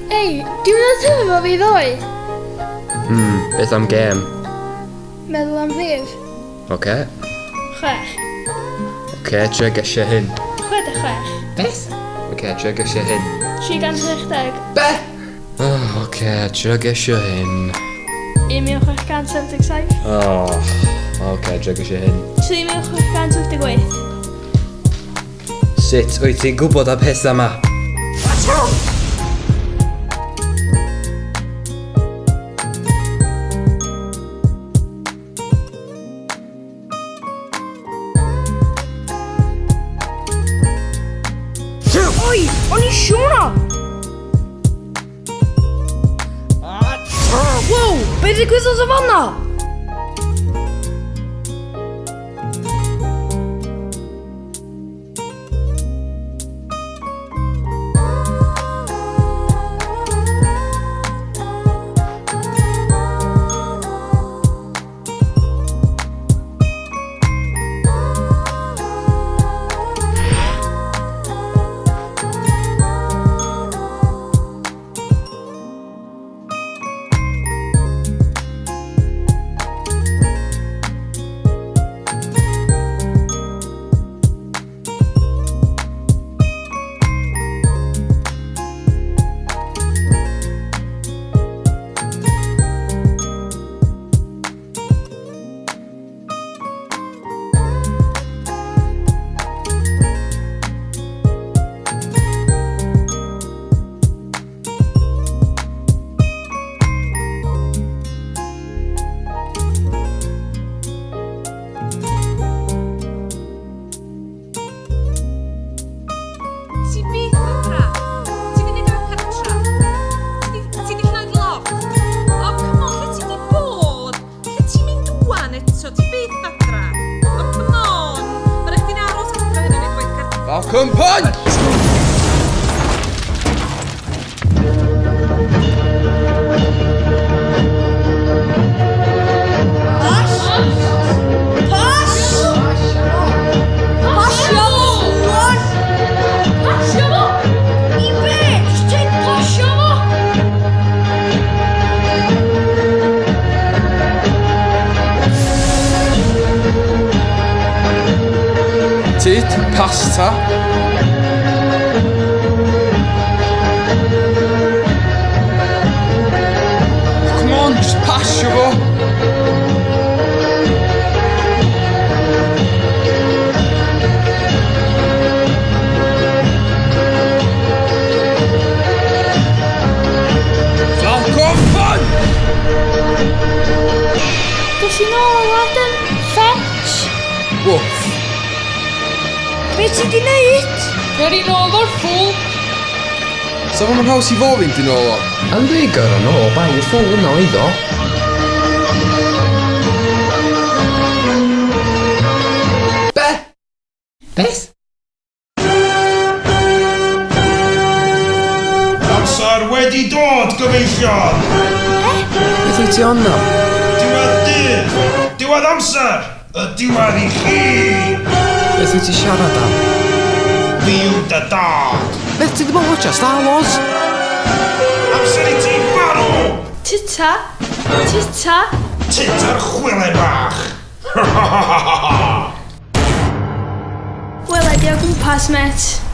Ei, di hwnna tyfu fo fi ddoe? Hmm, beth am gêm? Meddwl am rhif. Oce. 6. Oce, trio gesio hyn. 66. Beth? Oce, trio gesio hyn. 360. Be? Oh, oce, trio gesio hyn. 1677. Oh, oce, trio gesio hyn. 3688. Sut wyt ti'n gwybod am pethau yma? Oi, o'n i isio hwnna! Wow, be ddigwyddodd yn fanna? Ti byth adra. Ti 'di neud o cartra. Ti 'di ti 'di llnau'r lofft. O come on, lle ti 'di bod? Lle ti'n mynd ŵan eto? Ti byth adra. O come on. Ma' raid chdi'n aros adra heno neud gwaith cartra. Falcon Punch! Pas! Pas! Pasio fo ŵan! Pasio fo! I be? Jyst deud pasio fo! Tyd, pasta. Come on, just pasio fo! Falcon Punch! Dos i nôl, Adam. Fetch. Woof. Be ti di neud? Gyrru nôl o'r ffwl. Sa fo'm yn haws i fo fynd i nôl o? Yndi, gyrra nôl, bai y ffwl yna oedd o. Be? Beth? Amser wedi dod, gyfeillion! Eh? Be ti on am? Diwedd dydd! Diwedd amser! Y diwedd i chi! Beth wyt ti siarad am? Fi yw dy dad! Beth ti ddim yn watcha Star Wars? Amser i ti farw! Tita. Tita. Tita'r chwilen bach! Wela di o gwmpas, met.